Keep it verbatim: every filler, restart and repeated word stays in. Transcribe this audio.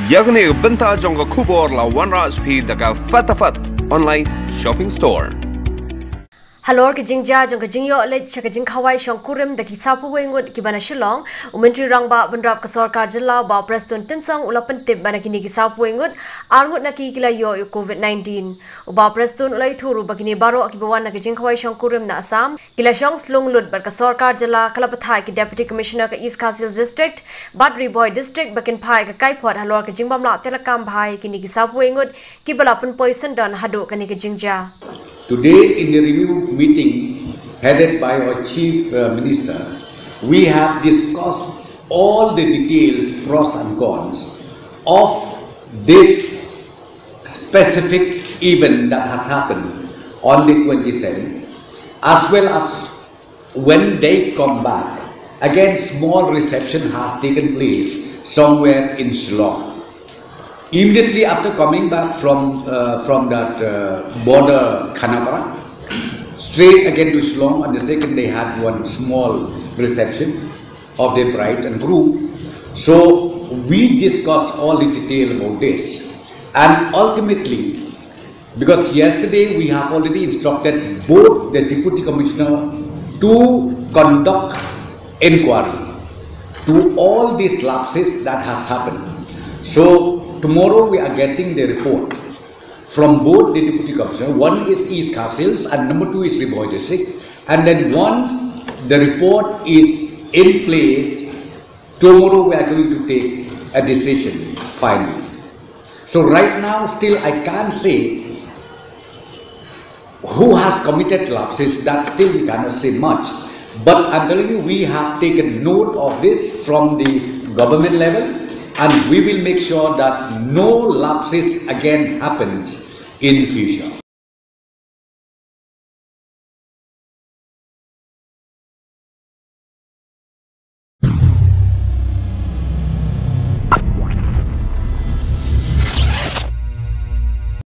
Ïa kane ka bynta jong ka khubor la wanrah sha phi da ka Fatafat Online Shopping Store. Halor ka jingjia jong ka jingïoh leit sha ka jingkhawai shongkurim da ki sawphew wei ngut kiba na Shillong, u Myntri Rangbah bynrap ka sorkar jylla u Bah Prestone Tynsong u la pyntip ba na kine ki sawphew wei ngut, ar ngut na ki ki la ïoh ïa u COVID nineteen. U Bah Prestone u la ïathuh ruh ba kine baroh kiba wan na ka jingkhawai shongkurim na Assam ki la shong slung lut bad ka sorkar jylla ka la pathai ki Deputy Commissioner ka East Khasi Hills District bad Ri Bhoi District ba kin phai ka kaiphod halor ka jingbym lah tyllakam bha ïa kine ki sawphew wei ngut kiba la pynpoi syndon haduh kane ka jingjia. Today, in the review meeting headed by our Chief uh, Minister, we have discussed all the details, pros and cons of this specific event that has happened on the twenty-seventh, as well as when they come back, again, small reception has taken place somewhere in Shillong. Immediately after coming back from, uh, from that uh, border Khanapara, straight again to Shillong, on the second day had one small reception of their bride and groom. So we discussed all in detail about this. And ultimately, because yesterday we have already instructed both the Deputy Commissioner to conduct inquiry to all these lapses that has happened. So tomorrow we are getting the report from both the Deputy Commissioner. One is East Khasi Hills and number two is Ri Bhoi District. And then once the report is in place, tomorrow we are going to take a decision finally. So right now, still I can't say who has committed lapses, that still we cannot say much. But I'm telling you, we have taken note of this from the government level, and we will make sure that no lapses again happens in future.